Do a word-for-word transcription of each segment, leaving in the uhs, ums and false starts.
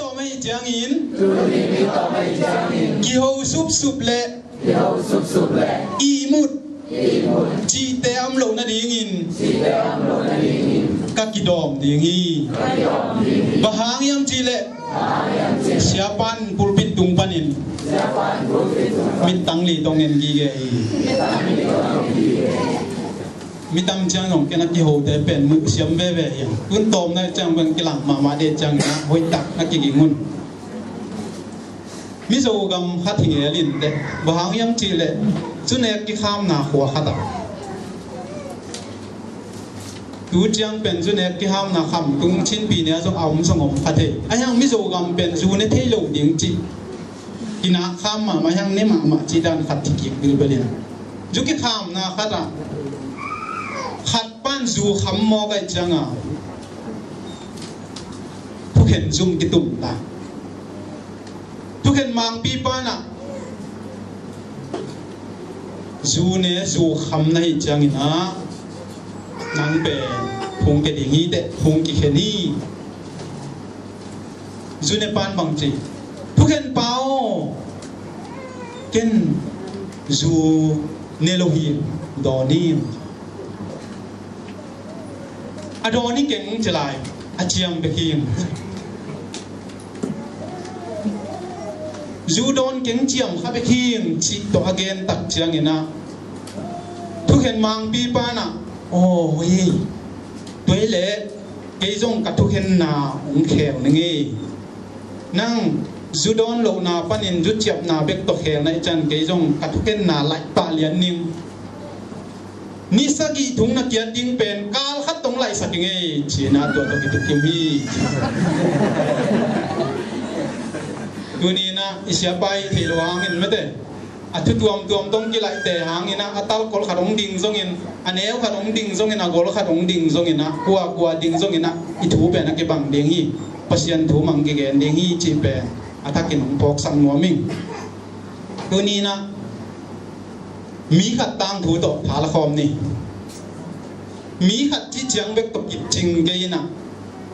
Tawm ahih ciangin, kiho supsup le ihmut cihte a om loh nadingin ka kidawm ding hi. Bang hang hiam cihleh siapa'n pulpit tung panin mittang li tawh ngen gige hi. Mi tam ciang zong ken a kihote pen muh siam veve hi. Tun tawmna ciang bang kilang mahmah ding ciangin a hoihtak a kiging un. Mizo gam khat hi ngel inteh. Bang hang hiam cihleh zu nek kikhamna khua khat ah, tu ciang pen zu nek kikhamna khamtung Chin Pi ne a zong a om zong om kha thei. A hiang Mizo gam pen zu ne thei lo ding cih, kinak kham mahmah, hiang ne mahmah cih dan khat hi kik bilbel in. Zu kikhamna khat ah khat pa'n zu kham mawk ahih ciangin thukhen zum kitum ta. Thukhen mangpi pa'n ah zu ne zu kham na hih ciangin ah nang pen phung kia ding hi teh, phung kikhen hi. Zu ne pa'n bang ci? Thukhen pa aw, ken zu ne lo hi, dawn hi. A dawn hi keng ci lai, a ciam bek hi. Zu dawn keng, ciam kha bek hi cih tawh a gen tak ciangin ah thukhen mangpi pa'n ah, aw hi, tua hi leh kei zong ka thukhenna hong khel ning ei. Nang zu dawn lohna panin zu ciapna bek tawh khel na hih ciang kei zong ka thukhenna laih pah lian ning. Ni sagih thum na kiat ding pen kal khat tawh hong laihsak ing ei, ci-in ah tua tawh kitukim hi. Tuni-in ah i siapa i theih loh hangin mate, a thu tuamtuam tawh hong kilaihte hangin ah a talkol khat hong ding zongin, a neu khat hong ding zongin, a gol khat hong ding zongin ah, kuakua ding zongin ah i thu pen a kibang ding hi. Pasian thu mang kigen ding hi cih pen a thakin hong phawksak nuam ing. Tuni-in ah mi khat tangthu tawh pha la khawm ni. Mi khat cih ciang bek tawh kicing kei in ah,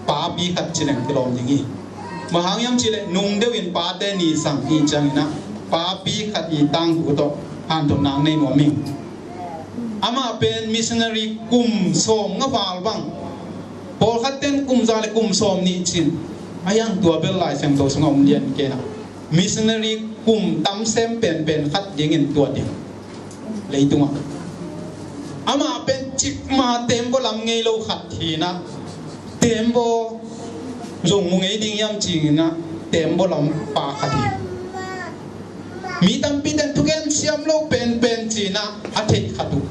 papi khat ci leng kilawm ding hi. Bang hang hiam cihleh nung deuh in Pate Ni sang i hih ciangin ah papi khat i tangthu tawh hanthotna nei nuam ing. Amah pen missionary kum sawmnga val bang. Pawlkhatte'n kum za le kum sawmnih ci-in, a hiang tua bel Lai Siangtho sungah om lian kei in ah, missionary kum tam sem penpen khat dingin tuat ding leitungah. Amah pen cikmah tembaw lam ngei lo khat hi in ah, tembaw zong mu ngei ding hiam ci-in ah, tembaw lam pa khat hi. Mi tampite'n thugen siam lo penpen ci-in ah a theih khat uh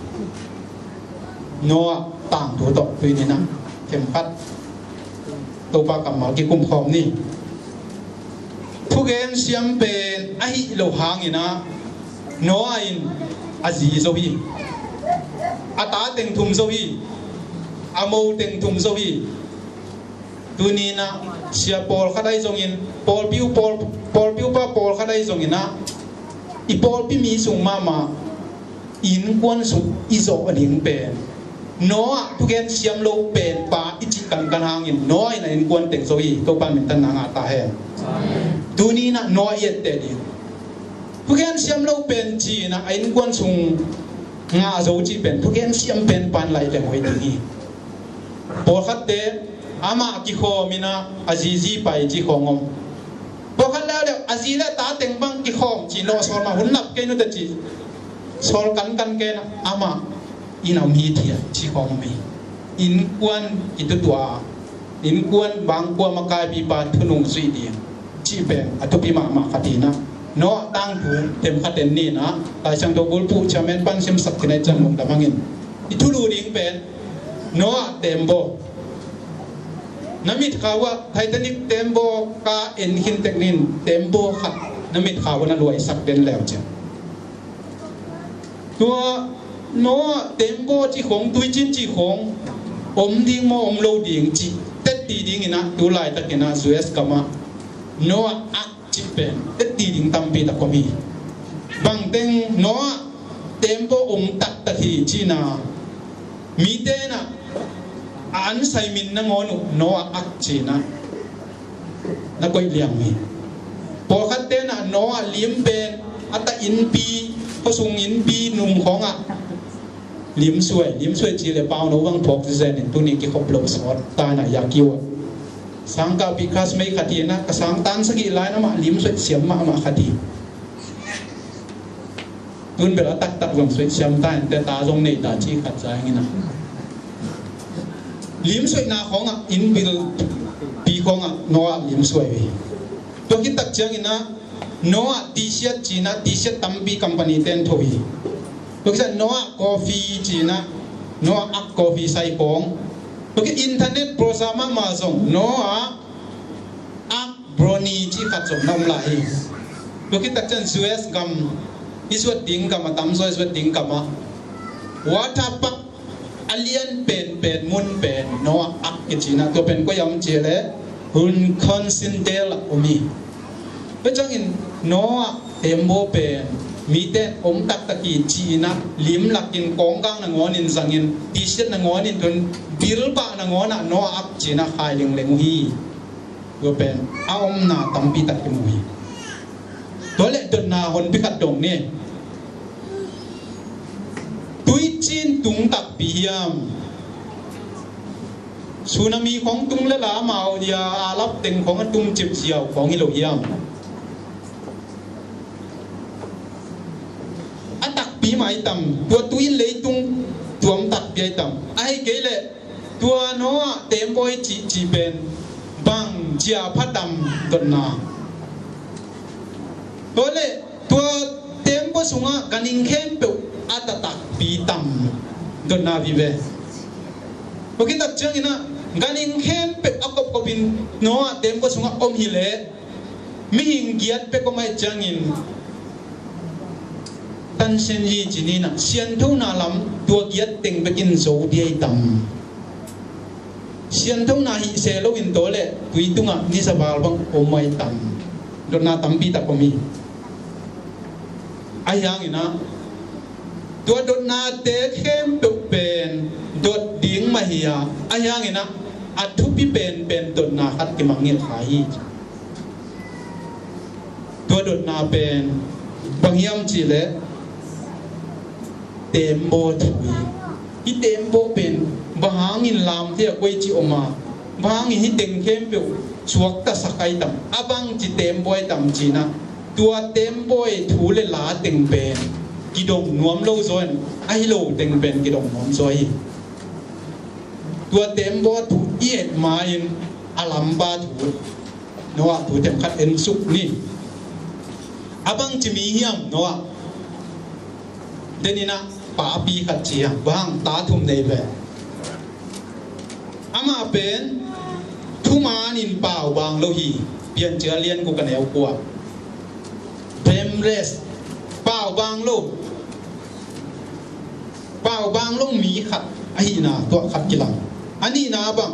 Noah tangthu tawh tuni-in ah themkhat Topa kammal kikum khawm ni. Thugen siam pen ahih loh hangin ah Noah in a zi zo hi. A ta teng thum zo hi. A mo teng thum zo hi. Tuni-in ah sia pawlkhat ahi zongin, pawlpi uh pawl, pawlpi uh pa pawlkhat ahi zongin ah, i pawlpi mi sung mahmah innkuan sung i zawh ding pen Noah thugen siam lo pen pa i cih kankan hangin Noah in a innkuan teng zo hi. Topa minthang ngah ta hen. Tuni-in ah Noah i etteh ding. Thugen siam lo pen ci-in ah a innkuan sung ngah zo cih pen thugen siam pen pa'n laih leng hoih ding hi. Pawlkhatte amah kikhawm in ah a zizi pai ci khawng om. Pawlkhat leuleu a zi le ta teng bang kikhawm ci, nawh sawl mah, hun lap kei nute ci, sawl kankan kei in ah amah inn ah om hithiat ci khawng om hi. Innkuan kitutuah, innkuan bangkua makaipipa thu nungzui ding cih pen a thupi mahmah khat hi in ah, Noah tangthu themkhat en ni in ah, Lai Siangtho bulphuh chairman pa'n simsak khin ahih ciang lungdam hang in. I thulu ding pen Noah tembaw. Na mitkhau ah Titanic tembaw ka en khin tek ni in, tembaw khat na mitkhau ah na luaisak den leu ciang. Tua Noah tembaw cih khawng, tuicin cih khawng om ding maw, om lo ding cih tetti dingin ah, tu laitakin ah U S gam ah Noah Ark cih pen tetti ding tampi tak om hi. Bangteng Noah tembaw om taktak hi ci-in ah, mite in ah a ansai min nangawn uh Noah Ark ci-in ah na koih liang hi. Pawlkhat tenah Noah lim pen a ta innpi, khuasung innpi num khawngah lim suai, lim suai cih le pau no bang phawk zezen in tuni kikhop lo sawt ta na ya kiu. Sangkahpih classmate khat hi na, ka sangtan sagih lai na mah lim suai siam mahmah khat hi. Tun bel a taktak zong suai siam ta in te ta zong nei ta ci khat za ing ina. Lim suaina khawngah inn bil pi khawngah Noah lim suai hi. Tua khit tak ciang ina Noah T-shirt cina T-shirt tampi company ten tho hi. Tua khit tak Noah coffee cina Noah ak coffee sai khawng. Tua khit internet browser mahmah zong Noah ak brownie ci khat zong na om lai hi. Tua khit tak ciang U S gam i suat ding gam a tam zaw i suat ding gam a water park a lian penpen mun pen Noah ak kici na tua pen koi am ci le Wisconsin Dells ah om hi. Tua ciangin Noah tembaw pen mite om taktak hi ci ina lim lakin kawngkang nangawnin zangin T-shirt nangawnin tun bilbah nangawnah Noah ak ci na khai lengleng uh hi. Tua pen a omna tampi tak kimu hi. Tua leh dotna honpi khat dong ni. Tuicin tung takpi hiam? Tsunami khawng tung le la amau dia a lap teng khawng a tung cip ziau khawng hi lo hiam? A takpi mai tam, tua tuin leitung tuam takpi ai tam. Ahi kei leh tua Noah tembaw i cihcih pen bang cia pha tam dotna. Tua le tua tembaw sungah ganhing khempeuh a ta takpi tam dotna vive. Tua khit tak ciangin ah ganhing khempeuh a kopkopin Noah tembaw sungah om hileh mihing giat bek om ai ciangin Tansianyi ci ni na sianthona lam tua giat teng bekin zo diai tam. Sianthona hih se loin tawh le tui tungah nisa val bang om ai tam. Dotna tampi tak om hi. Ahi hangin ah tua dotnate khempeuh pen dot ding mah hi a, ahi hangin ah a thupi penpen dotna khat kimangngilh kha hi. Tua dotna pen bang hiam cihleh tembaw thu hi. Hih tembaw pen bang hangin lam thei a koici om a, bang hangin hih teng khempeuh suaktasak ai tam, a bangci tembaw ai tam cina tua tembaw thu le la teng pen kidong nuam lo zaw in ahi lo teng pen kidong nuam zaw hi. Tua tembaw thu i et ma-in a lampa thu Noah thu themkhat en suk ni. A bangci mi hiam Noah? Deninah papi khat ci hiam? Bang ta thum nei ve. Amah pen thumanin pau bang lo hi. Piancil lian guk a neu kua. Blameless. Pau bang lo. Pau bang lo mi khat ahihna tua khat kilang. A nihna bang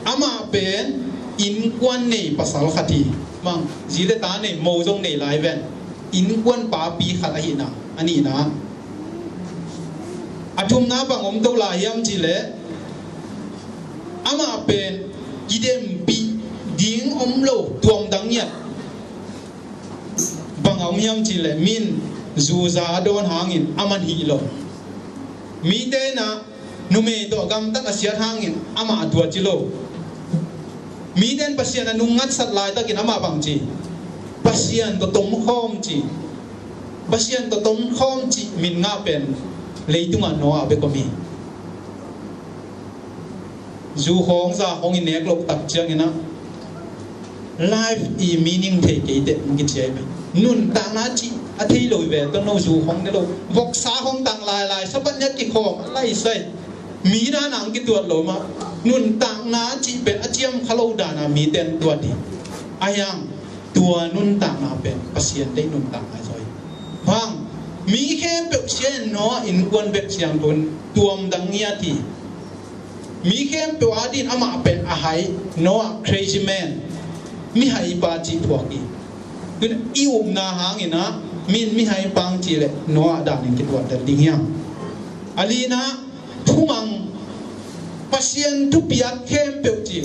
amah pen innkuan nei pasal khat hi. Bang zi le ta nei mo zong nei lai ven. Innkuan papi khat ahihna a nihna. A thumna bang om to lai hiam cihleh amah pen kidempih ding om lo tuamdang ngiat. Bang a om hiam cihleh min zuza a dawn hangin a man hih lo. Mite inah numei tawh gamtat a siat hangin amah a tua ci lo. Mite in Pasian a nung ngatsat laitakin amah bang ci? Pasian tawh tomkhawm ci. Pasian tawh tomkhawm ci min ngah pen leitungah Noah bek om hi. Zu khawng za khawng i nek loh tak cianginah life i meaning thei kei teh hong kiciai ve. Nuntakna cih a thei lo i ve tawh no zu khawng ne lo. Voksa khawng tang lailai sabat niat kikhawm a laisai. Mi dana hong kituat lo mah. Nuntakna cih pen a ciam kha lo dana mite an tuat hi. A hiang tua nuntakna pen Pasian deih nuntakna zaw hi. Bang mi khempeuh sia in Noah innkuan bek siangtho in tuamdang ngiat hi. Mi khempeuh adin amah pen a hai Noah crazy man. Mihaipa cih thuak hi. Tun i upna hanginah min mihaipa ang cih le Noah danin kituat den ding hiam? A lina thumang Pasian thupiak khempeuh cih.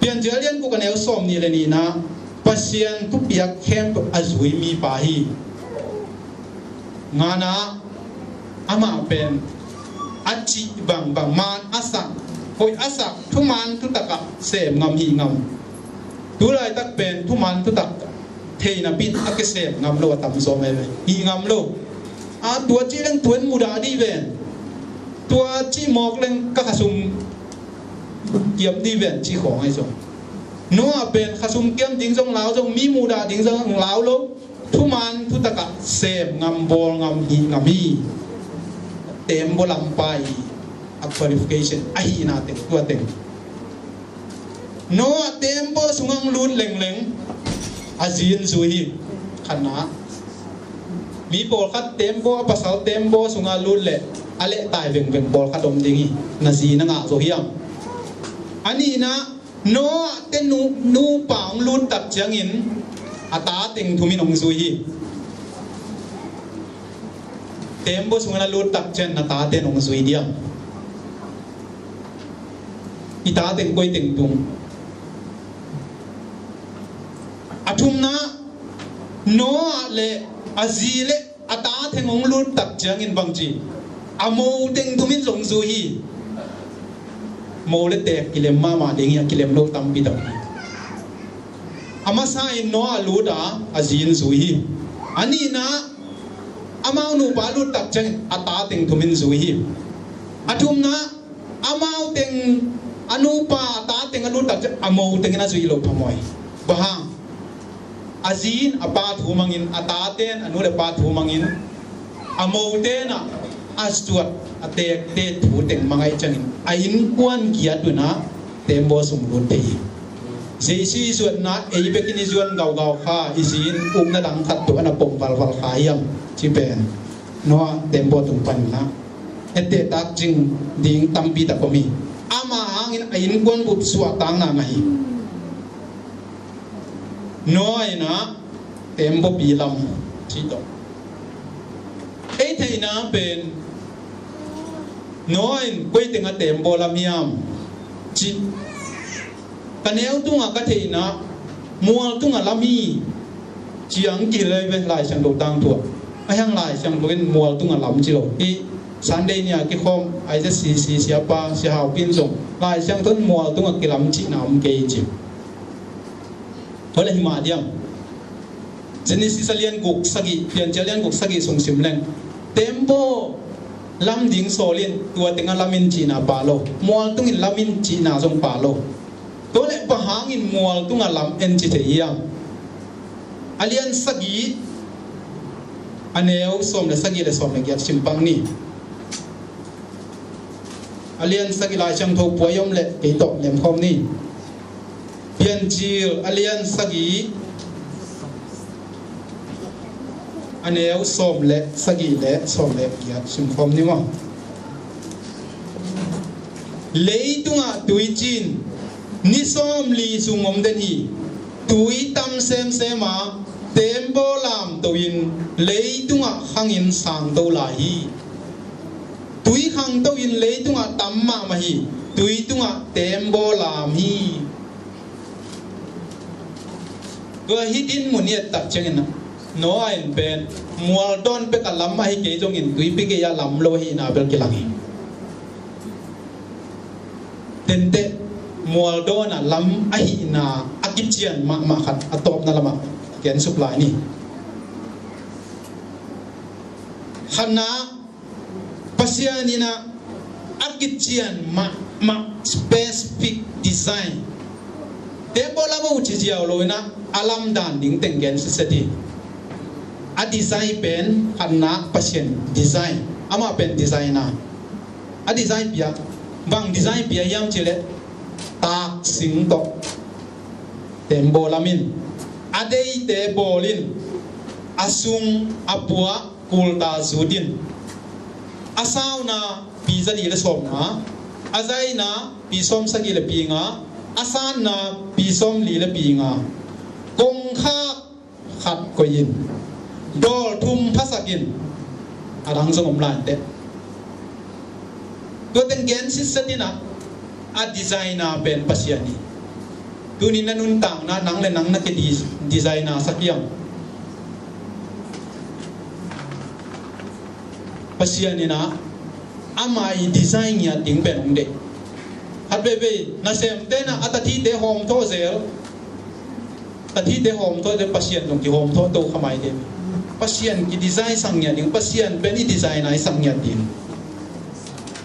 Piancil a lian guk a neu sawm nih le nihna, Pasian thupiak khempeuh a zui mipa hi. Ngana, amah pen a cih bangbang, man a sak, hoih a sak, thuman thutakah sem ngam hih ngam. Tulaitak pen thuman thutak theihna bit a kisem ngam lo a tam sawm ai ve. Hih ngam lo. A tua cih leng tua in mudah dih ven. Tua cih mawk leng ka khasum kiam dih ven cih khawng ai zong. Noah pen khasum kiam ding zong lau zong, mi mudah ding zong lau lo. Thuman thutakah sem ngam, bawl ngam, hih ngam hi. Tembaw lampa i a qualification ahihna teng, tua teng. Noah tembaw sungah lut lengleng a zi in zui hi. Khatna, mi pawlkhat tembaw, a pasal tembaw sungah lut leh a lehtai vengveng pawlkhat om ding hi. Na zi na ngah zo hiam? A nihna, Noah te nu, nupa hong lut tak ciangin a ta teng thum in hong zui hi. Tembaw sungah na lut tak ciang na tate in hong zui diam? I tate in koi teng tung? A thumna, Noah le a zi le a tate in hong lut tak ciangin bangci, a mo teng thum in zong zui hi. Mo le teek kilem mahmah ding hi, a kilem lo tampi tak hi. A masa in Noah lut a, a zi in zui hi. A nihna, amau nupa lut tak ciangin a ta teng thum in zui hi. A thumna, amau teng, a nupa a ta teng a lut tak ciang a mo teng in a zui lo phamawh hi. Bang hang? A zi in a pa thu mangin, a tate in a nu le pa thu mangin, a mote in a suat a teekte thu teng mang ahih ciangin a innkuan kiat un a tembaw sung lut thei hi. Jesu i zuatna ei bekin i zuan gaugau kha, i zi in upna dang khat tawh a na pom valval kha hiam? Ci pen Noah tembaw tung panin a etteh tak cing ding tampi tak om hi. Ama hangin a innkuan bup suahtakna ngah hi. Noah in a tembaw pi lam cih tawh. Ei theihna pen Noah in koi tengah tembaw lam hiam? Cih ka neu tungah ka theihna mual tungah lam hi. Ciang kihilh ve Lai Siangtho tangthu ah. A hiang Lai Siangtho in mual tungah lam ci lo. Hih Sunday ni a kikhawm I Z C C siapa Sia Hau Pin zong Lai Siangtho in mual tungah kilam cihna om kei ci. Tua le hi mah diam? Genesis a lian guk sagih, Piancil a lian guk sagih sung sim leng, tembaw lam ding sawl in tua tengah lam in cihna pha lo, mual tungin lam in cihna zong pha lo. Tua le bang hangin mual tungah lam en ci thei hiam? A lian sagih a neu sawm le sagih le sawm le giat sim pak ni. A lian sagih Lai Siangtho puai om le kei tawh lemkhawm ni. Piancil a lian sagih a neu sawm le sagih le sawm le giat simkhawm ni maw? Leitungah tuicin ni sawmli sung om den hi. Tui tam semsem a tembaw lamto in leitungah khangin sangto lai hi. Tui khangto in leitungah tam mahmah hi. Tui tungah tembaw lam hi. Tua hih dinmun i et tak ciangin Noah in pen mual dawn pek a lam ahi kei zongin tuipi gei a lam lo ahihna bel kilang hi. Tenteh mual dawn a lam ahihna a kician mahmah khat a tawpna lamah gen suk lai ni. Khatna, Pasian in a kician mahmah specific design. Tembaw lam uh ci ziau lo in a, a lam dan ding teng gen sitset hi. A design pen khatna Pasian design. Amah pen designer. A design pia, bang design pia hiam cih leh tak sing tawh tembaw lam in, a deite bawl in, a sung a pua kulta zut in, a sauna pi zali le sawmnga, a zaina pi sawmsagih le pi nga, a sanna pi sawmli le pi nga, kongkhak khat koih in, dawl thum phasak in, a dang zong om lai teh. Tua teng gen sitset in a, a designer pen Pasian hi. Tuni na nuntakna nang le nang na ki di-, designer sak hiam? Pasian in ah ama i design ngiat ding pen hong deih. Khat veivei nasemte na a tathite hawmthawh zel. Tathite hawmthawh zel, Pasian zong kihawmthawh to kha mai ding. Pasian ki design sak ngiat ding, Pasian pen i designer i sak ngiat ding.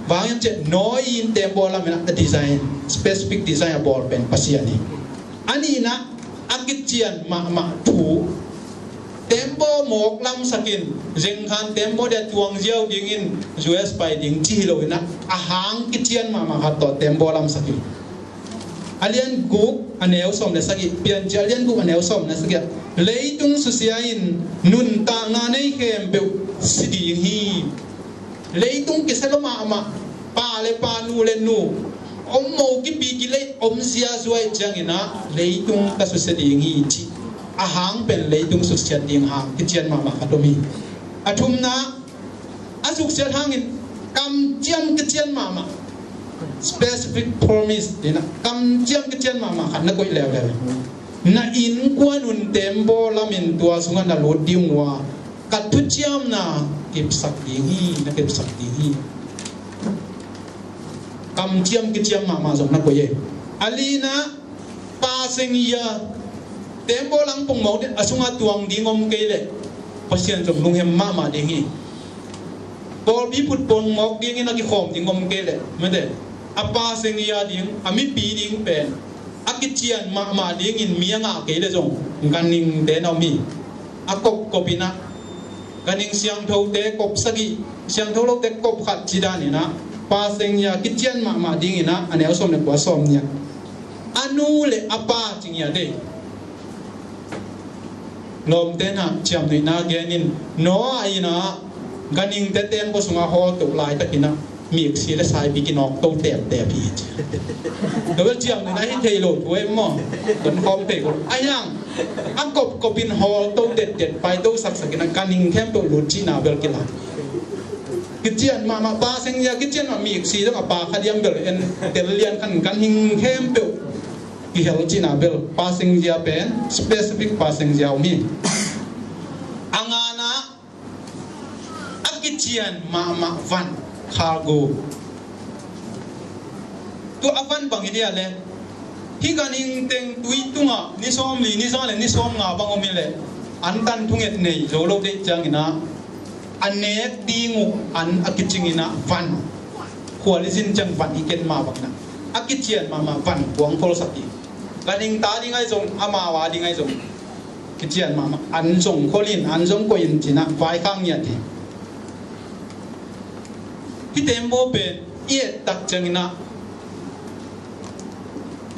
Bang hiam cih leh Noah in tembaw lam in a design, specific design a bawl pen Pasian hi. A nihna, a kician mahmah thu. Tembaw mawk lamsakin, zengkhan tembaw dia tuang ziau dingin U S pai ding ci hi lo in ah, a hang kician mahmah khat tawh tembaw lamsakin. A lian guk a neu sawm le sagih, Piancil a lian guk a neu sawm le sagih ah, leitung susia in nuntakna nei khempeuh si ding hi. Leitung kisia lo mahmah, pa le pa, nu le nu, om mo kipi kilei om ziazua i ciangin ah, leitung ka susia ding hi ci. A hang pen leitung susia ding hang kician mahmah khat om hi. A thumna, a suksiat hangin kamciam kician mahmah, specific promise, ina kamciam kician mahmah khat na koih leuleu. Na innkuan un tembaw lamin tua sungah na lut ding uh a, ka thuciamna kipsak ding hi, na kipsak ding hi. Kamciam kiciam mahmah zong na koih e. A lina, pa seng ia, tembaw lang pongmawk ding a sungah tuang ding om kei leh, Pasian zong lunghem mahmah ding hi. Pawlpi phut pongmawk dingin a kikhawm ding om kei leh, mete, a pa seng ia ding, a mipi ding pen a kician mahmah dingin mi a ngah kei leh zong ganhingte na om hi. A kopkop in ah, ganhing siangthote kop sagih, siangtho lote kop khat ci dan in ah, pa seng ia kician mahmah dingin ah, a neu sawm le kua, sawm nih ah, a nu le a pa ci ngiat e. Lawmte na ciamnuihna genin, Noah in ah ganhingte tembaw sungah hawl to laitakin ah, miksi le saipi kinawk to teptep hi ci. Tua bel ciamnuihna hi thei lo thu e maw. Donkhawm thei ko. A hiang, a kopkopin hawl to detdet, pai to saksakin ah ganhing khempeuh lut cihna bel kilak. Kician mahmah, pa seng ia kician mah, miksi zong a pa kha diam bel en, tel lian khan ganhing khempeuh kihel cihna bel pa seng ia pen specific pa seng ia om hi. A ngana, a kician mahmah van, cargo. Tua a van bang hi dia le, hih ganhing teng tui tungah ni sawmli, ni za le ni sawmnga bang om hi leh, antan thunget nei zo lo deih ciangin ah, a nek ding uh an a kicingin ah van, khual i zin ciang van i ken mah bangin ah, a kician mahmah van kuang kholsak hi. Ganhing ta ding ahi zong, amau a ding ahi zong, kician mahmah, an zong khol in, an zong koih in ci-in ah vaikhak ngiat hi. Hih tembaw pen i et tak ciangin ah,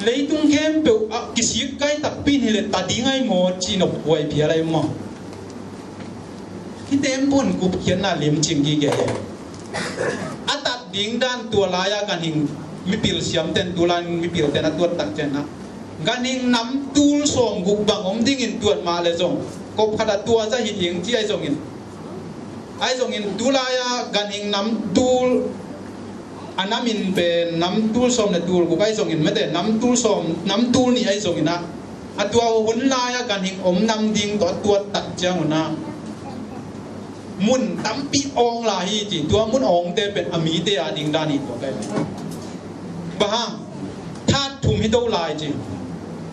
leitung khempeuh ah kisik kai takpi in hi leh ta ding ahi maw ci nop huai phial ahi maw. Hih tembaw in gupkhiatna limcing gige hi. A tat ding dan, tua lai-a ganhing mipil siamten, tu lai mipilten a tuat tak ciangin ah, ganhing nam tul sawmguk bang om dingin tuat mah leh zong, kop khat ah tua zah hi ding ci ahi zongin, ahi zongin tu lai-a ganhing nam tul, a nam in pen nam tul sawm le tul guk ahi zongin, mete, nam tul sawm, nam tul nih ahi zongin ah, a tua hun lai-a ganhing om nam ding tawh a tuat tak ciangun ah, mun tampi awng lai hi ci. Tua mun awngte pen a mite a ding dan hi tua pen. Bang hang, that thum hi to lai ci.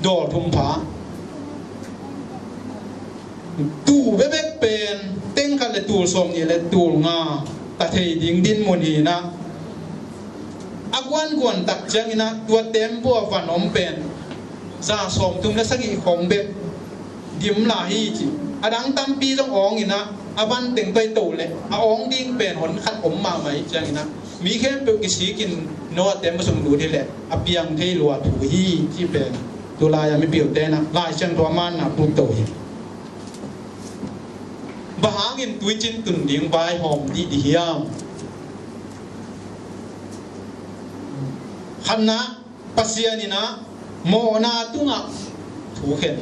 Dawl thum pha. Tuu bekbek pen teng khat le tul sawmnih le tul nga ta thei ding dinmun hi-in ah, a guanguan tak ciangin ah tua tembaw a van om pen za sawmthum le sagih khong bek dim lai hi ci. A dang tampi zong awng in ah, a van teng tawh i to leh a awng ding pen hon khat om mahmah hi ciangin ah, mi khempeuh kisikin Noah tembaw sung lut hi leh a piang thei lua thu hi ci pen tu lai-a mipilte in ah Lai Siangtho a manna pukto hi. Bang hangin tuicin tun ding vaihawm dih dih hiam? Khatna, Pasian in ah mawhna tungah thu khen.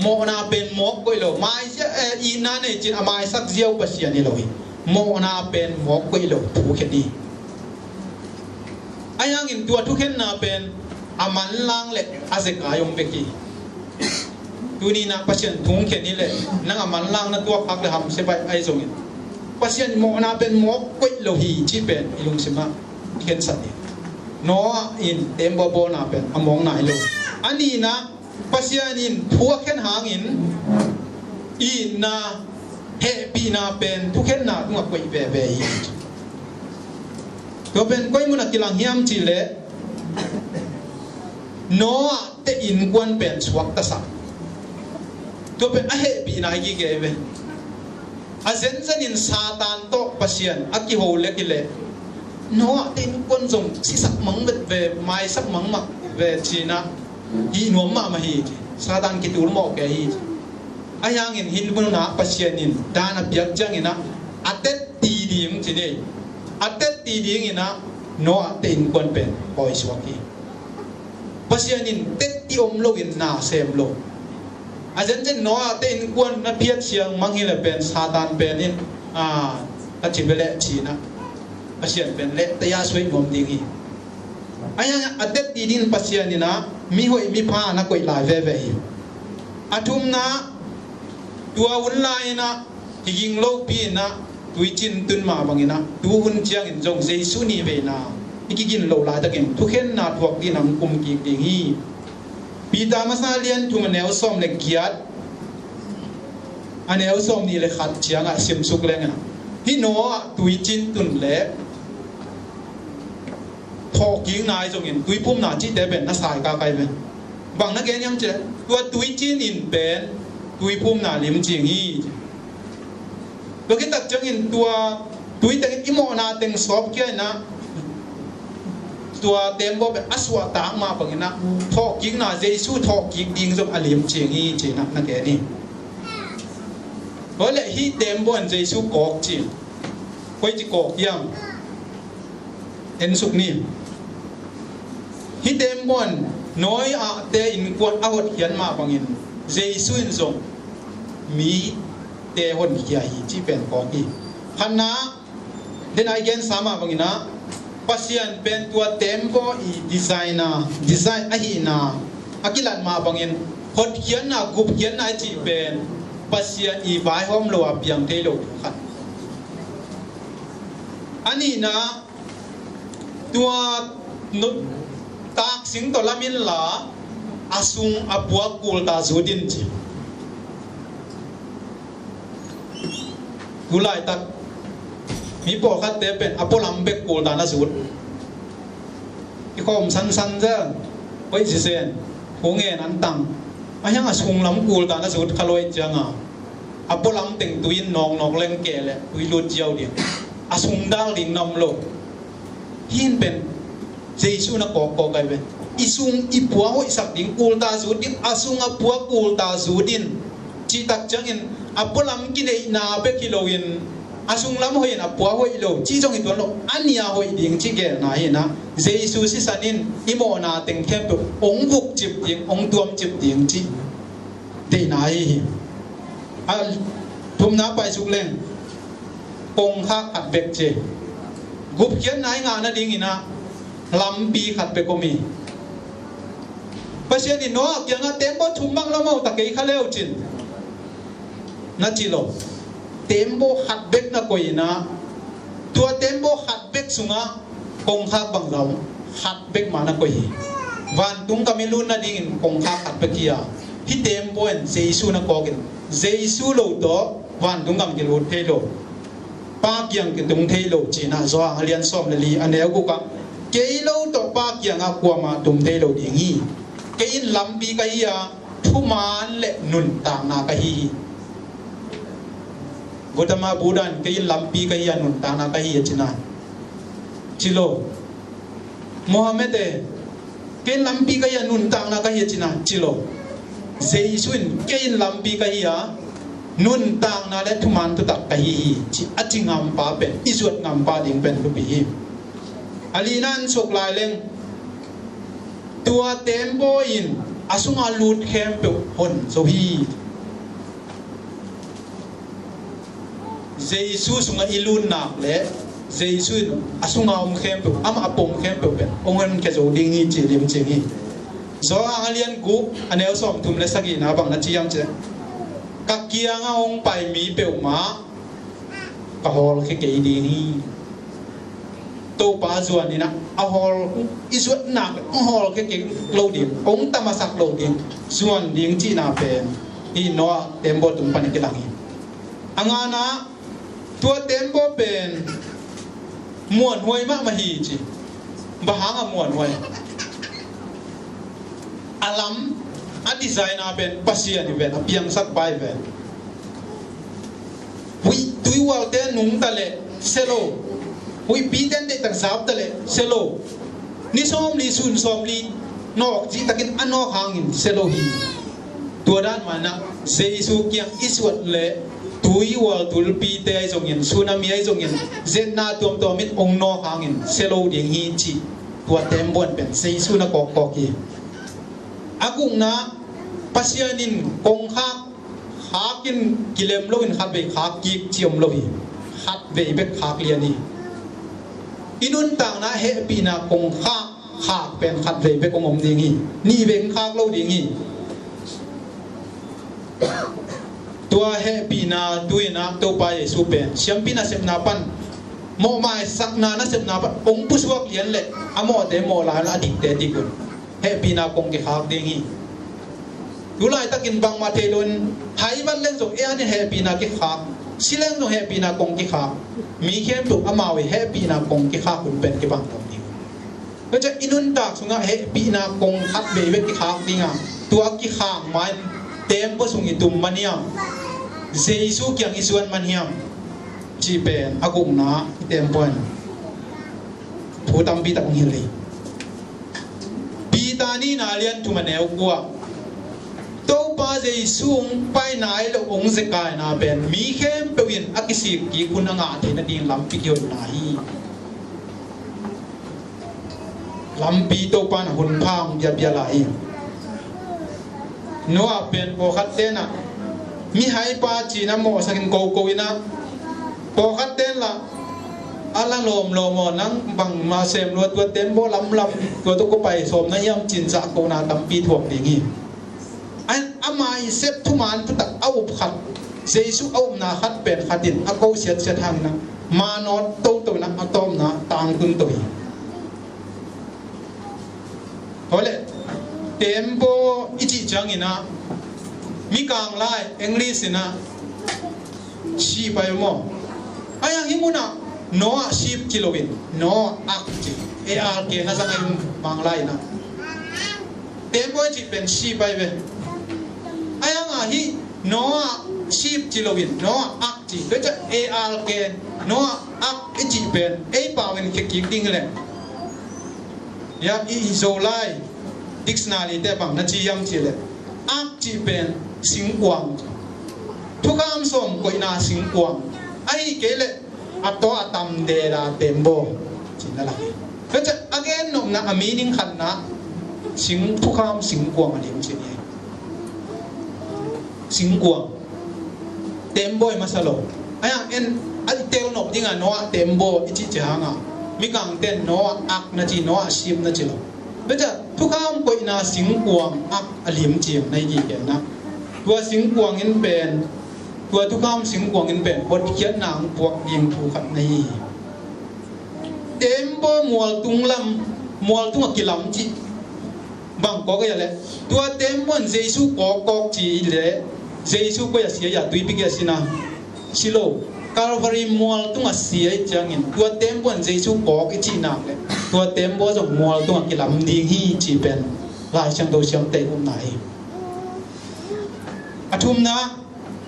Mawhna pen mawk koih lo, maizia, eh, itna nei cin a maisak ziau Pasian hi lo hi. Mawhna pen mawk koih lo, thu khen hi. Ahi hangin tua thukhenna pen A manlang le a zekai om bek hi. Tuni-in ah Pasian thu hong khen hi leh nang a manlang na tuak khak le hamsia baih ahi zongin, Pasian mawhna pen mawk koih lo hi cih pen i lungsim ah i khensat hi. Noah in tembaw bawlna pen a mawkna hi lo. A nihna, Pasian in thu a khen hangin itna, hehpihna pen thukhenna tungah koih veve hi. Tua pen koi munah kilang hiam cih leh Noah te innkuan pen suaktasak. Tua pen a hehpihna hi gige ve. A zenzenin Satan tawh Pasian a kiho lek hi leh Noah te innkuan zong sisak mang vet ve, maisak mangmah ve ci-in ah hih nuam mahmah hi ci. Satan kitul mawh kei hi ci. Ahi hangin hih munah Pasian in dan a piak ciangin ah a tetti ding ci ni. A tetti dingin ah Noah te innkuan pen pawisuak hi. Pasian in tetti om loin na sem lo. A zenzen Noah te innkuan na phiat siang mang hi leh pen Satan pen in, a, a ci bia leh ci-in ah Pasian pen leh taya suai nuam ding hi. Ahi hang a tetti dingin Pasian in ah mihoih mipha na koih lai veve hi. A thumna, tua hun lai-in ah kiging lopi-in ah tuicin tun mah bangin ah tuhun ciangin zong Jesu nihveina i kigin loh laitakin thukhenna thuak dingin hong kum kik ding hi. Peter masa lian thum a neu sawm le giat, a neu sawm nih le khat ciangah simsuk leng ah hih Noah tuicin tun le thawhkikna ahi zongin tuiphumna cihte pen na saikak ahi ve. Bang na gen hiam cih leh tua tuicin in pen tuiphumna limcing hi. Tua khit tak ciangin tua tui tengin i mawhna teng sawpkhia-in ah tua tembaw pen a suahtak mah bangin ah thawhkikna, Jesu thawhkik ding zong a limcing hi ci-in ah na gen hi. Tua leh hih tembaw in Jesu kawk ci. Koici kawk hiam? En suk ni. Hih tembaw in Noah te innkuan a hotkhiat mah bangin Jesu in zong mite honkhia hi cih pen kawk hi. Khatna, den a i gensa mah bangin ah Pasian pen tua tembaw i designer, design ahihna a kilat mah bangin hotkhiatna, gupkhiatna i cih pen Pasian i vaihawm lo a piang thei lo thu khat. A nihna, tua nu-, taksing tawh lam inla a sung a puak kulta zut in ci. Tu laitak mi pawlkhatte pen a pualam bek kulta na zut. I khawm sansan zel, hoih sisen, hu ngen an tang. Ahi hang a sunglam kulta na zut kha lo ahih cianga a pualam teng tui in nawknawk leng kei leh tui lut ziau ding. A sung dal ding na om lo. Hih in pen Jesu na kawkkawk ahi ve. I sung i pua hoihsak ding kulta zut in, a sung a pua kulta zut in cih tak ciangin a pualam kineihna bek hi loin a sunglam hoih in a pua hoih lo cih zong hi tuan lo. A nia hoih ding cih gelna hi-in ah Jesu sisan in i mawhna teng khempeuh hong vukcip ding, hong tuamcip ding cih deihna ahi hi. A thumna paisuk leng kongkhak khat bek ci. Gupkhiatna i ngah nadingin ah lampi khat bek om hi. Pasian in Noah kiangah tembaw thum bang lo maw, ta kei kha leu cin na ci lo. Tembaw khat bek na koih in ah tua tembaw khat bek sungah kongkhak bang zah om, khat bek mah na koih hi. Vantung gam i lut nadingin kongkhak khat bek hi a, hih tembaw in Jesu na kawk in Jesu lo tawh vantung gam kilut thei lo, Pa kiang kitung thei lo ci-in ah Johan a lian sawm le li a neu gukah kei lo tawh Pa kiangah kuamah tum thei lo ding hi. Kei in lampi ka hi a, thuman le nuntakna ka hi hi. Gautama Buddha in kei in lampi ka hi a, nuntakna ka hi a ci-in ah ci lo. Mohammed e, kei in lampi ka hi a, nuntakna ka hi a ci-in ah ci lo. Jesu in kei in lampi ka hi a, nuntakna le thuman thutak ka hi hi ci a ci ngampa pen i zuat ngampa ding pen thupi hi. A lina in suk lai leng tua tembaw in a sunga lut khempeuh hon zo hi. Jesu sungah i lut nak le Jesu in a sunga om khempeuh, amah a pom khempeuh pen hong honkhia zo ding hi ci limcing hi. Johan a lian guk a neu sawmthum le sagihna bang na ci hiam cih leh, ka kiangah hong pai mi peuhmah ka hawlkhia kei ding hi. Topa zuan in ah a hawl, i zuatna hong hawlkhia kei lo ding, hong tamasak lo ding, zuan ding cihna pen hih Noah tembaw tung pan i kilang hi. A ngana, tua tembaw pen muanhuai mahmah hi ci. Bang hanga muanhuai? A lam, a design a pen Pasian hi ven, a piangsak pa hi ven. Huih tuihualte nungta leh sia lo, huihpite deihtak zapta leh sia lo, ni sawmli sun sawmli nawk cihtakin a nawk hangin sia lo hi. Tua dan mah in ah Jesu kiang i zuat leh tuihual tulpite ahi zongin, tsunami ahi zongin, zetna tuamtuam in hong nawk hangin sia lo ding hi cih tua tembaw in pen Jesu na kawkkawk hi. A gukna, Pasian in kongkhak, khak in kilem loin khatvei khak kik ci om lo hi. Khatvei bek khak lian hi. I nuntakna hehpihna kongkhak, khak pen khatvei bek hong om ding hi. Nihvei hong khak lo ding hi. Tua hehpihna tu-in ah Topa Jesu pen siampi nasepna pan, mawhmaisakna nasepna pan hong pusuak lian leh a mawhte mawh lai un, a dikte dik un. Hehpihna kong kikhak ding hi. Tu laitakin bangmah thei lo in, hai vat leng zong ei adingin hehpihna kikhak, si leng zong hehpihna kong kikhak. Mi khempeuh amau i hehpihna kong kikhak hun pen kibang lo ding. Tua ciang i nuntak sungah hehpihna kong khatvei bek kikhak ding a, tua kikhak ma-in tembaw sung i tum man hiam, Jesu kiang i zuan man hiam cih pen a gukna i tembaw in thu tampi tak hong hilh hi. Peter nihna a lian thum a neu kua, Topa Jesu hong pai nai lo hong zekai na pen mi khempeuh in a kisik kik hun a ngah theih nading lampi kihonna hi. Lampi Topa in a hun pha hong biakpiak lai hi. Noah pen pawlkhat ten ah mihaipa ci-in a mawhsak in koko in ah, pawlkhat ten lah a la lawmlawm aw, nang bangmah sem lo a, tua tembaw lamlam tua tawh kua pai sawm na hiam ci-in zahkona tampi thuak ding hi. A, ama i sep thuman thutak a up khat, Jesu a upna khat pen khat in a ko siatsiat hangin ah, manawt toto in ah a tawpna tangtun to hi. Tua leh tembaw i cih ciangin ah, Mikang lai, English in ah ship ahi maw. Ahi hang hih munah Noah ship ci loin, Noah ark ci, A R K na zang ahi, Manglai in ah. Tembaw i cih pen ship ahi ve. Ahi hang ah hih Noah ship ci loin, Noah ark ci. Tua ciang A R K, Noah ark i cih pen ei pau in khek kik ding hi leh, ya, i Zolai dictionary te bang na ci hiam cih leh, ark cih pen singkuang, thukham sawm koihna singkuang, ahih kei leh a taw a tam deda tembaw cih na lak hi. Tua ciang a gen nopna, a meaning khatna, sing, thukham singkuang a lim cih hi. Singkuang, tembaw i masa lo. Ahi hang en, a i tel nop ding a, Noah tembaw i cih ciang hang a, Mikangte in Noah ark na ci, Noah ship na ci lo. Tua ciang thukham koihna singkuang ark a lim ciang na hi kik in ah, tua singkuang in pen, tua thukham singkuang in pen hotkhiatna hong puak ding thu khat na hi hi. Tembaw mualtung lam, mualtung a kilam cih bang kawk ahi a leh, tua tembaw in Jesu kawkkawk ci leh, Jesu koi a si a, tuipi gei a si na, si lo. Calvary mualtung a si ahih ciangin tua tembaw in Jesu kawk i cih nak leh, tua tembaw zong mualtung a kilam ding hi cih pen Lai Siangtho siamte i upna hi. A thumna,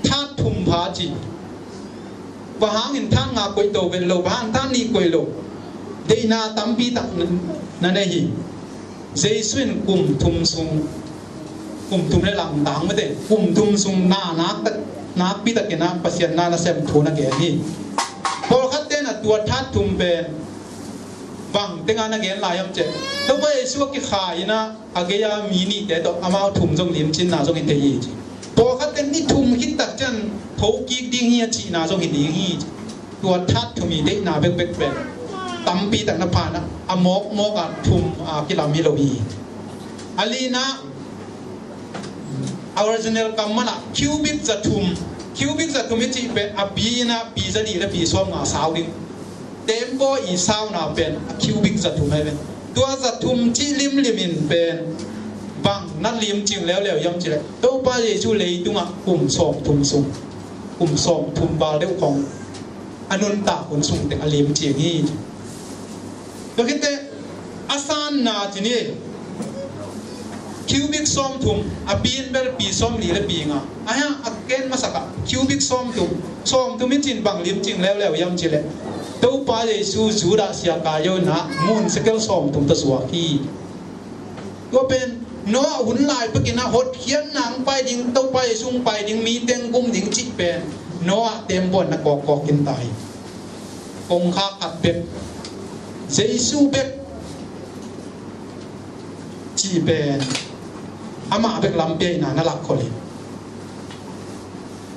that thum pha ci. Bang hangin that nga koih to vet lo, bang hang that nih koih lo? Deihna tampi tak na, na nei hi. Jesu in kum thum sung, kum thum le langtang mate, kum thum sung na nak tak, nakpi takin ah Pasian na nasem thu na gen hi. Pawlkhat ten ah tua that thum pen bang teng ah na gen lai hiam cih leh, Topa Jesu a kikhai in ah a gei a mi nihte tawh amau thum zong limcinna zong hi thei hi ci. Pawlkhat ten ni thum khit tak ciang tho kik ding hi a cihna zong hi ding hi ci. Tua that thum i deihna bekbek pen tampi tak na pha in ah, a mawkmawk ah thum a kilam hi lo hi. A lina, a original kam manah cubic za thum, cubic za thum i cih pen a pi inah pi za nih le pi sawm nga sau ding. Tembaw i sauna pen a cubic za thum ahi pen. Tua za thum cih limlim in pen bang na limcing leuleu hiam cih leh, Topa Jesu leitungah kum sawm thum sung, kum sawm thum val deuh khong a nuntak hun sung teng a limcing hi. Tua khit teh a sanna ci ni. Cubic sawm thum, a pi in bel pi sawm li le pi nga. A hia a ken masak ah cubic sawm thum, sawm thum i cin bang limcing leuleu hiam cih leh, Topa Jesu Judah siaka yo inah ngun sekel sawm thum tawh zuak hi. Tua pen Noah hun lai pekin ah hotkhiatna hong pai ding, Topa Jesu hong pai ding, mi teng gum ding cih pen Noah tembaw in na kawkkawk khin ta hi. Kongkhak khat bek, Jesu bek cih pen amah bek lampi ah inah na lakkhol hi.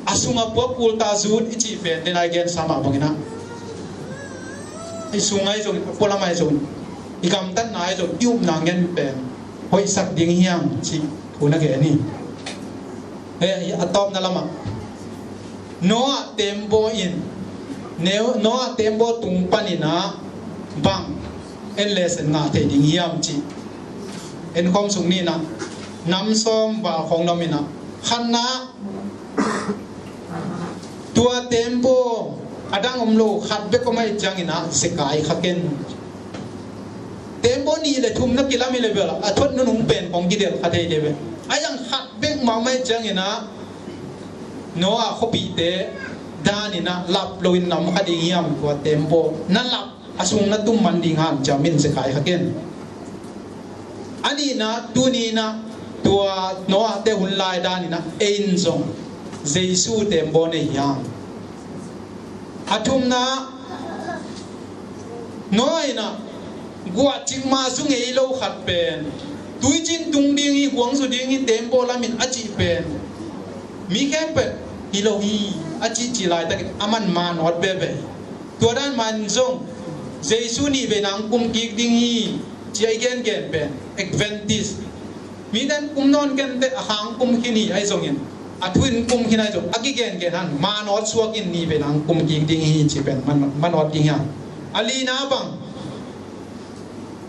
A sungah puak kulta zut i cih pen, den ai gensa mah bangin ah, i sung ai zong, a pualam ai zong, i gamtatna ai zong, i upna ngen pen hoihsak ding hiam cih thu na gen hi. Hei, a tawpna lamah Noah tembaw in, Neo-, Noah tembaw tung panin ah bang en lesson ngah thei ding hiam cih en khawm sung ni inah, nam sawm val khong na om inah, khatna, tua tembaw a dang om lo, khat bek om ahih ciangin ah zekai kha ken. Tembaw nih le thum na kilam hi le bel a thot nunung pen kong kidelh kha thei le bel. A yang khat bek mah om ahih ciangin ah Noah khuapihte dan inah lap loin na om kha ding hiam, tua tembaw na lap a sung na tum man ding hanciam in zekai kha ken. A nihna, tuni inah tua Noah te hun lai dan inah ei in zong Jesu tembaw nei hiam? A thumna, Noah inah guah cikmah zu ngei lo khat pen, tuicin tung ding hi, guangzu ding hi, tembaw lamin a cih pen mi khempeuh hi lo hi a cihcih laitakin a man manawt veve. Tua dan man zong Jesu nih veina hong kum kik ding hi ci-a i gengen pen Adventist. Mi dan kum nawn kenteh a khang kum khin hi ahi zongin, a thu in kum khin ahi zong, a kigengen han manawt suak in nih veina hong kum kik ding hi ci pen man, manawt ding hi a. A lina bang,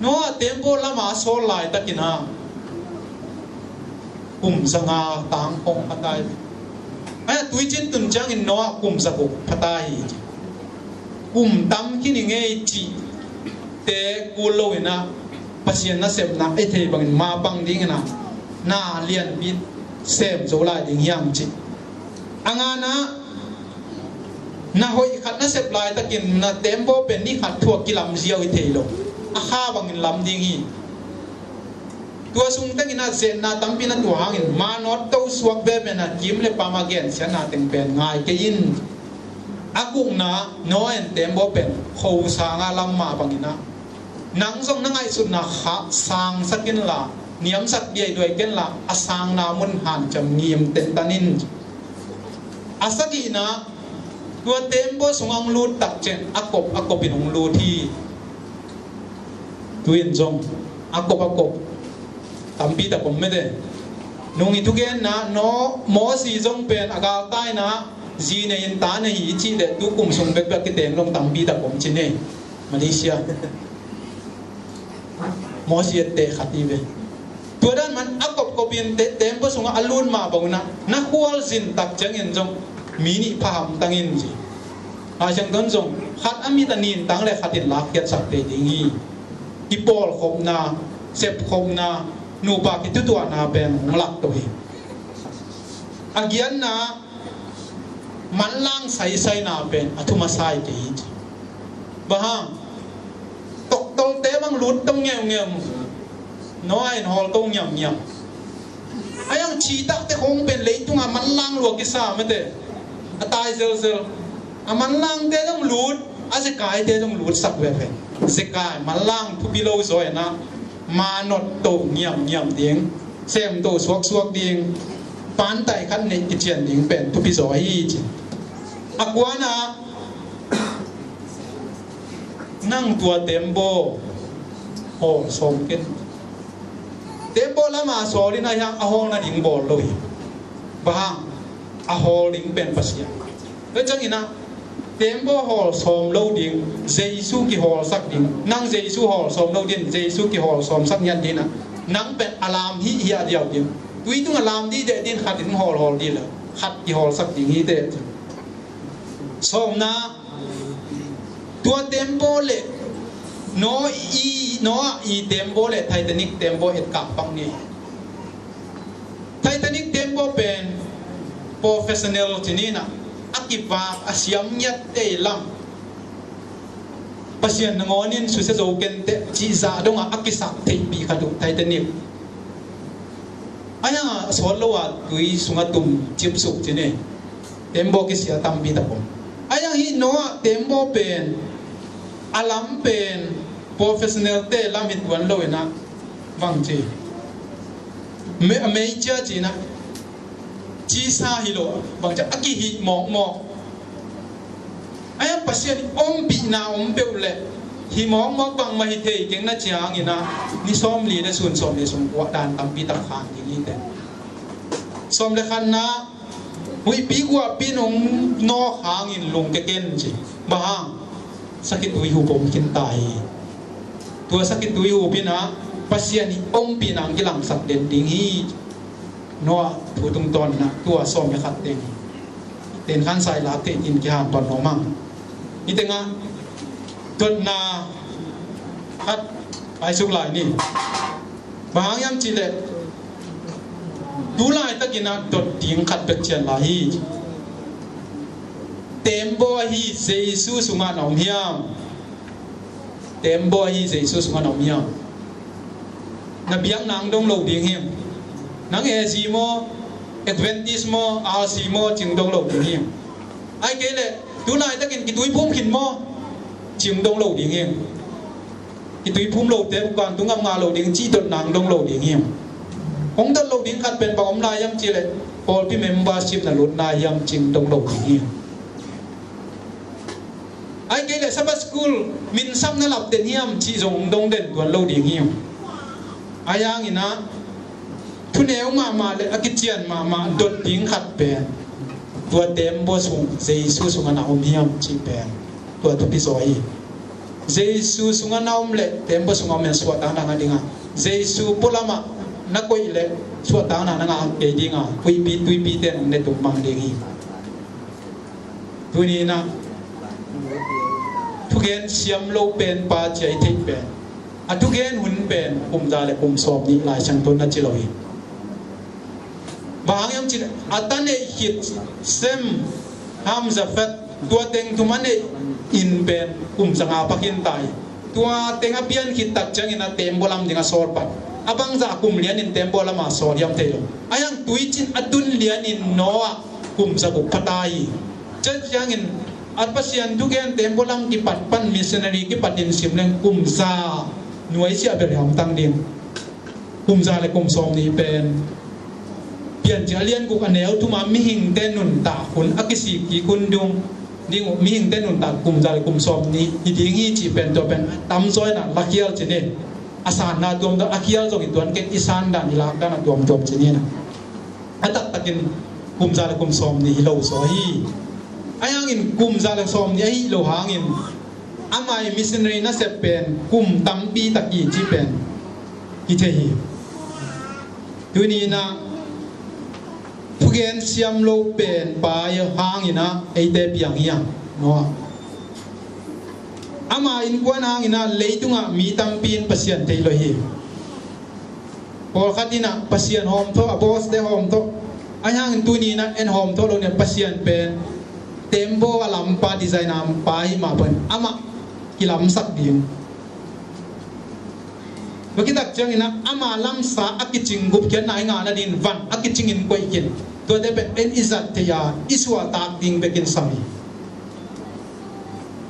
Noah tembaw lama a sawl laitakin ah kum za nga tang khong pha ta hi. Aia tuicin tun ciangin Noah kum za guk pha ta hi. Kum tam khin hi ngei cihte kul loin ah Pasian nasepna ei thei bangin mapang dingin ah na lianpi sem zo lai ding hiam cih. A ngana, na hoih khat na sep laitakin na tembaw pen ni khat thuak kilam ziau hi thei lo. A kha bangin lam ding hi. Tua sung tengin ah zetna tampi na tuah hangin manawt to suak veve na kim le pama gensiatna teng pen ngai kei in. A gukna, Noah in tembaw pen kho sanga lam mah bangin ah nang zong na ngaihsutna kha sangsak inla, niamsak diaiduai kenla, a sangna mun hanciam ngim tentan in. A sagihna, tua tembaw sungah hong lut takciang a kop a kopin hong lut hi. Tu-in zong a kop a kop tampi tak om mete. Nung i thugenna, no, Mosi zong pen a galtaina zi nei in ta nei hi i cih leh tu kum sung bekbek kiteng long tampi tak om ci nei. Malaysia. Mosi etteh khat hi ve. Tua dan man a kopkopin te, tembaw sungah a lut mah bangin ah na khualzin tak ciangin zong mi nih pha hamtang in ci. Lai Siangtho in zong khat a mit a nintang le khat in lakkhiatsak thei ding hi. Kipawlkhopna, sepkhopna, nupa kithutuahna pen hong lak to hi. A giatna, manlang saisaina pen a thum a sai kei hi ci. Bang hang, toktolte bang lut to ngeungeu, Noah in hawl to ngiamngiam. A yang citakte khong pen leitungah manlang lua kisa mete. A tai zelzel. A manlangte zong lut, a zekaite zong lutsak veve. Zekai manlang thupi lo zaw inah manawt to ngiamngiam ding, sem to suaksuak ding, pantai khat neih kician ding pen thupi zaw hi ci. A kuana, nang tua tembaw hawl sawm ken. Tembaw lamah sawl in a hiang a hawlna ding bawl lo hi. Bang hang? A hawl ding pen Pasian. Tua ciangin ah tembaw hawl sawm lo ding, Jesu kihawlsak ding. Nang Jesu hawl sawm lo ding, Jesu kihawl sawmsak ngiat ding ah, nang pen a lam hih hiah diau ding. Tui tung a lam dih deh ding, khat in hawl hawl dih lo, khat kihawlsak ding hi teh. Sawmna, tua tembaw le Noah i, Noah i tembaw le Titanic tembaw etkak bang ni. Titanic tembaw pen professional ci ni in ah, a kivak a siam ngiat tei lam, Pasian nangawn in susia zo kenteh cih zah dongah a kisak theihpih khat uh Titanic. A hiang a sawt lo a tui sungah tum cipsuk ci ni. Tembaw kisia tampi tak om. A hiang hih Noah tembaw pen, a lam pen professional te lam hi tuan lo in ah, bang ci, me, a mei cia ci in ah, cisa hi lo, bang ci a, a kihih mawkmawk. A hiang Pasian i ompihna om peuh leh, hih mawkmawk bangmah hi thei keng na ciangin ah, ni sawmli le sun sawmli sung kuah dan tampi tak khang ding hi teh. Sawm le khatna, huihpi guahpi in hong nawk hangin lungkia ken ci. Bang hang? Sakitui hup om khin ta hi. Tua sakitui hup in ah Pasian i ompihna hong kilangsak den ding hi. Noah thu tungtawn in ah tua sawm le khat teng, ten khan sai lak thei in kihan pan nuam hang. Hih tengah dotna khat paisuk lai ni. Bang hang hiam cih leh, tu laitakin ah dot ding khat bek cian lai hi. Tembaw ahi Jesu sungah na om hiam? Tembaw ahi Jesu sungah na om hiam? Na biakna hong dong lo ding hiam? Nang A C maw, Adventist maw, R C maw, ci hong dong lo ding hiam? Ahih kei leh, tu laitakin kituiphum khin maw, ci hong dong lo ding hiam? Kituiphum lote vantung gam ngah lo ding cih dotna hong dong lo ding hiam? Hong dot lo ding khat pen bang om lai hiam cih leh, pawlpi membership na lut nai hiam cih hong dong lo ding hiam? Ahih kei leh Sabbath school minsap na lap den hiam cih zong hong dong den tuan lo ding hiam? A hiangin ah, thuneu mahmah le a kician mahmah dot ding khat pen, tua tembaw sung, Jesu sungah na om hiam cih pen, tua thupi zaw hi. Jesu sungah na om le tembaw sungah om in suahtakna ngah ding a, Jesu pualamah na koih le suahtakna na ngah kei ding a, huihpi tuipi ten hong ne tum mang ding hi. Tuni in ah, thugen siam lo pen pa ci a i theih pen, a thugen hun pen kum za le kum sawm nih Lai Siangtho in a ci lo hi. Bang hang hiam cih leh, a ta neih khit Sem, Ham, Jafet, tua teng thum a neih in pen kum za nga pha khin ta hi. Tua teng a pian khit tak ciangin a tembaw lam ding a sawl pan, a bangzah kum lianin tembaw lam a sawl hiam thei lo. A hiang tuicin a tun lianin Noah kum za guk pha ta hi. Tua ciangin a Pasian thugen tembaw lam kipat pan missionary kipatin sim leng kum za nuaisiah bel hiam tang ding. Kum za le kum sawm nih pen Piancil a lian guk a neu thum a mihingte nuntak hun a kisik kik hun ding uh, mihingte nuntak kum za le kum sawm nih hi ding hi cih pen, tua pen tamzaw in ah lakhial ci ni. A sanna tuamtuam, a khial zong hi tuan kei, i san dan i lak dan a tuamtuam ci ni in ah. A taktakin kum za le kum sawm nih hi lo zaw hi. A hiangin kum za le sawm nih ahi lo hangin, ama i missionary nasep pen kum tampi tak hi cih pen hi thei hi. Tuni in ah thugen siam lo pen pa hangin ah eite piang hi a, Noah. Ama innkuan hangin ah leitungah mi tampi in Pasian thei lo hi. Pawlkhat in ah Pasian hawmthawh, a boss te hawmthawh. A hiangin tuni in ah en hawmthawh lo in ah Pasian pen tembaw a lampa, designer pa hi mah bangin amah kilamsak ding. Tua khit tak ciangin ah ama lamsa a kicing gupkhiatna i ngah nadingin van a kicingin koih khin. Tuate pen en i zat thei a, i suahtak ding bekin sam hi.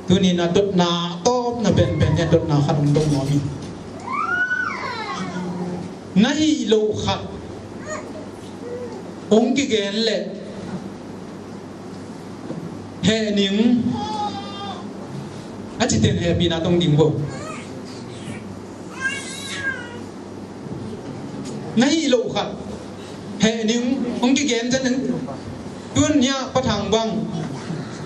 Tuni in ah dotna tawpna penpen hi a, dotna khat hong dong nuam hi. Na hih loh khat hong kigen leh heh ning, a cih teng hehpihna tong ding bo. Na hih loh khat heh ning hong kigen ciang, tun nia Pa Thang bang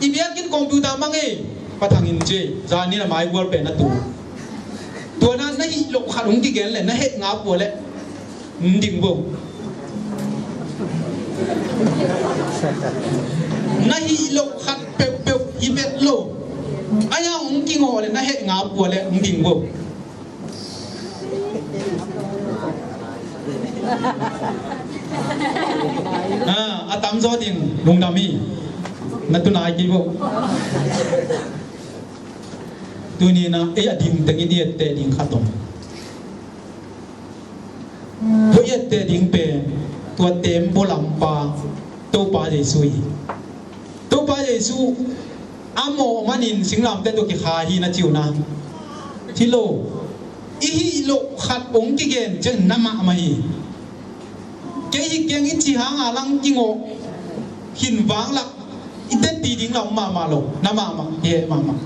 i biakinn computer mang ei, Pa Thang in ci ei. Zan in a mai gual pen a tu. Tua na, na hih loh khat hong kigen leh na heh ngap uh leh hong ding vo. Na hih loh khat peuhpeuh hi vet lo. Ahi hang hong kingawh leh na heh ngap uh leh hong ding vo. Ah, a tamzaw ding lungdam hi. Na tu nai kei vo. Tuni-in ah ei a ding teng i etteh ding khat om. Tua i etteh ding pen tua tembaw lampa Topa Jesu hi. Topa Jesu a mawh manin singlamteh tungah kikha hi na ci uh na. Hi lo. I hih loh khat hong kigen ciang na mahmah hi. Kei hi keng i ci hang a lang kingawh khin vanglak i tetti ding lam mahmah lo. Na mahmah, i heh mahmah.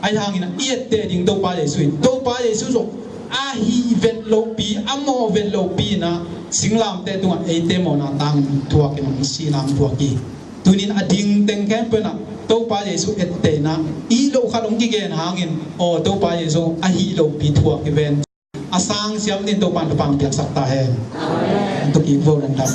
Ahi hangin ah i etteh ding Topa Jesu hi. Topa Jesu zong a hih vet lopi, a mawh vet lopi in ah singlamteh tungah eite mawhna tang thuak in ah sihna thuak hi. Tuni-in a ding teng khempeuh in ah Topa Jesu etteh in ah i hih loh khat hong kigen hangin, aw, Topa Jesu a hih lopi thuak hi ven. A sang siam dingin Topa'n thupha hong piaksak ta hen. Amen. Tua kik vo lungdam.